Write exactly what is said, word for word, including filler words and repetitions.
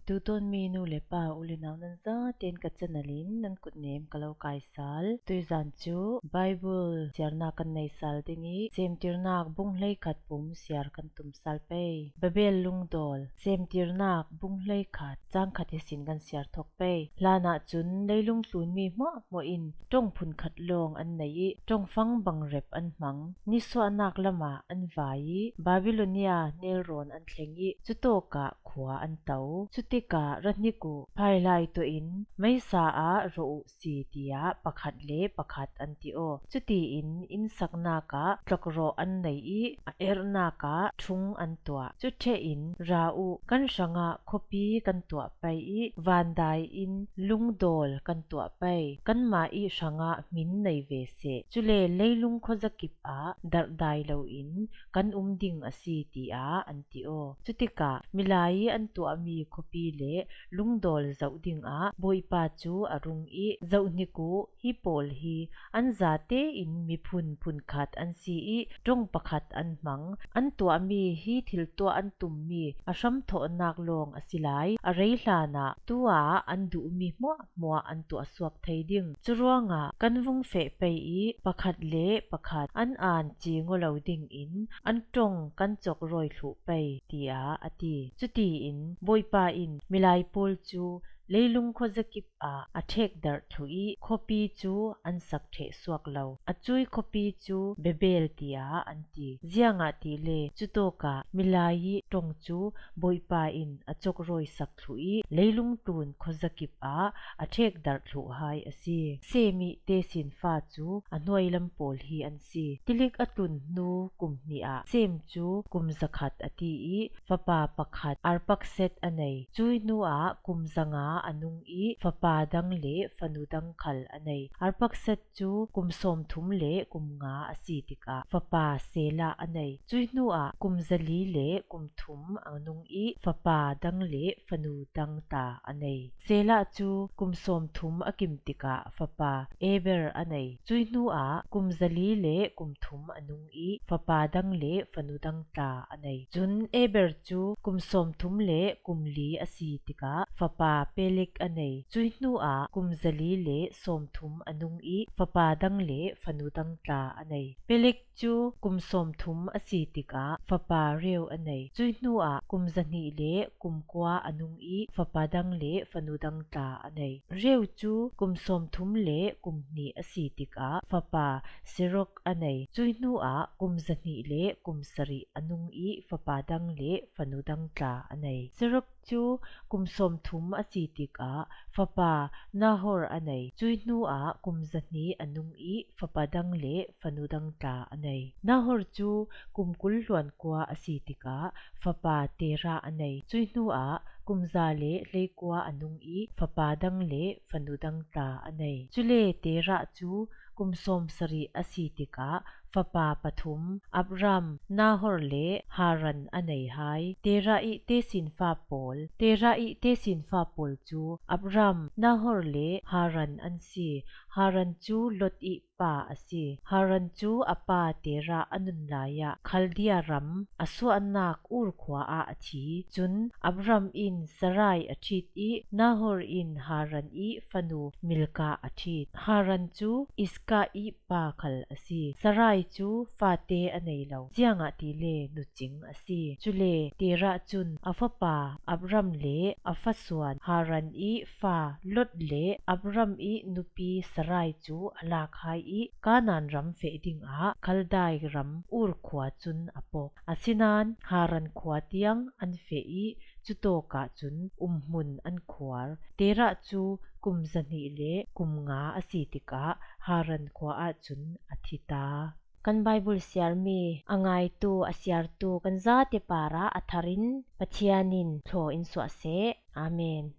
Tutawnmi nu le pa, u le nau nan zaten ka chanalin nan kutnem ka lo kaisal. Tuizan cu Bible siarnak kan nei sal ding i, Semtirnak bung hleikhat pum siar kan tum sal pei. Babel lungdawl. Semtirnak bung hleikhat cang khat ihsin kan siar thawk pei. Hlanah cun leilung tlunmi hmuahhmuah in ṭong phunkhat lawng an nei i, ṭongfang bangrep an hmang. Nisuahnak lamah an vai i, Babilonia nelrawn an thleng i, cutawkah khua an to. Cutikah ra hnik uh, phailai tuah in meisa ah rawh uh si, tiah pakhat le pakhat an ti aw. Cutiin innsaknak ah tlokrawh an nei i, a erhnak ah ṭhung an tuah. Cu ṭheh in ra uh, kan hrangah khuapi kan tuah pei i, vandai in lungdawl kan tuah pei. Kanmah i hrangah hmin nei ve seh. Cule leilung khuazakip ah darhdai loin kan um ding a si, tiah an ti aw. Cutikah milai i an tuahmi khuapi le lungdawl zoh dingah Bawipa cu a rung i, zohhnik uh, hi pawl hi an zatein miphun phunkhat an si i, ṭong pakhat an hmang. An tuahmi hi thil tuah an tummi a hramthawhnak lawng a si lai. A rei hlanah tu-ah an duhmi hmuahhmuah an tuahsuak thei ding. Curuangah kan vung feh pei i, pakhat le pakhat an aan cing aw lo dingin an ṭong kan cawkrawi thluh pei, tiah a ti. Cutiin Bawipa in milai pawl cu leilung khuazakip ah a ṭhekdarh thluh i, khuapi cu an sak ṭheh suak lo. A cui khuapi cu Babel tiah an ti. Ziangahtile cutawkah milai i ṭong cu Bawipa in a cawkrawi sak thluh i, leilung tlun khuazakip ah a ṭhekdarh thluh hai a si. Sem i tesinfa cu a hnuailam pawl hi an si. Tilik a tlun hnu kum hnih ah Sem cu kum zakhat a ti i, fapa pakhat Arpakset a nei. Cui hnuah kum zanga a nung i, fapa dang le fanu dang khal a nei. Arpakset cu kum sawmthum le kum nga a si tikah fapa Selah a nei. Cui hnuah kum zali le kum thum a nung i, fapa dang le fanu dang tla a nei. Selah cu kum sawmthum a kim tikah fapa Eber a nei. Cui hnuah kum zali le kum thum a nung i, fapa dang le fanu dang tla a nei. Cun Eber cu kum sawmthum le kum li a si tikah fapa Peleg a nei. Cui hnuah kum zali le sawmthum a nung i, fapa dang le fanu dang tla a nei. Peleg cu kum sawmthum a si tikah fapa Reu a nei. Cui hnuah kum zahnih le kum kua a nung i, fapa dang le fanu dang tla a nei. Reu cu kum sawmthum le kum hnih a si tikah fapa Seruk a nei. Cui hnuah kum zahnih le kum sarih a nung i, fapa dang le fanu dang tla a nei. Seruk cu kum sawmthum a si tikah fapa Nahor a nei. Cui hnuah kum zahnih a nung i, fapa dang le fanu dang tla a nei. Nahor cu kum kul hluan kua a si tikah fapa Terah a nei. Cui hnuah kum za le hleikua a nung i, fapa dang le fanu dang tla a nei. Cule Terah cu kum sawmsarih a si tikah fapa pathum, Abram, Nahor le Haran a nei hai. Terah i tesinfa pawl. Terah i tesinfa pawl cu Abram, Nahor le Haran an si. Haran cu Lot i pa a si. Haran cu a pa Terah a nun lai ah Khaldia ram a suahnak Ur khua ah a thi. Cun Abram in Sarai a ṭhit i, Nahor in Haran i fanu Milka a ṭhit. Haran cu Iskah i pa khal a si. Sarai cu fate a nei lo, ziangahtile nucing a si. Cule Terah cun a fapa Abram le a fasuan Haran i fa Lot le Abram i nupi Sarai cu a lak hai i, Kanaan ram feh dingah Khaldai ram Ur khua cun a pok. Asinain Haran khua tiang an feh i, cutawkah cun umhmun an khuar. Terah cu kum zahnih le kum nga a si tikah Haran khua ah cun a thi ta. Kan Baibal siarmi a ngaitu, a siartu kan zate parah a thar in Pathian in thlaw in suah seh. Amen.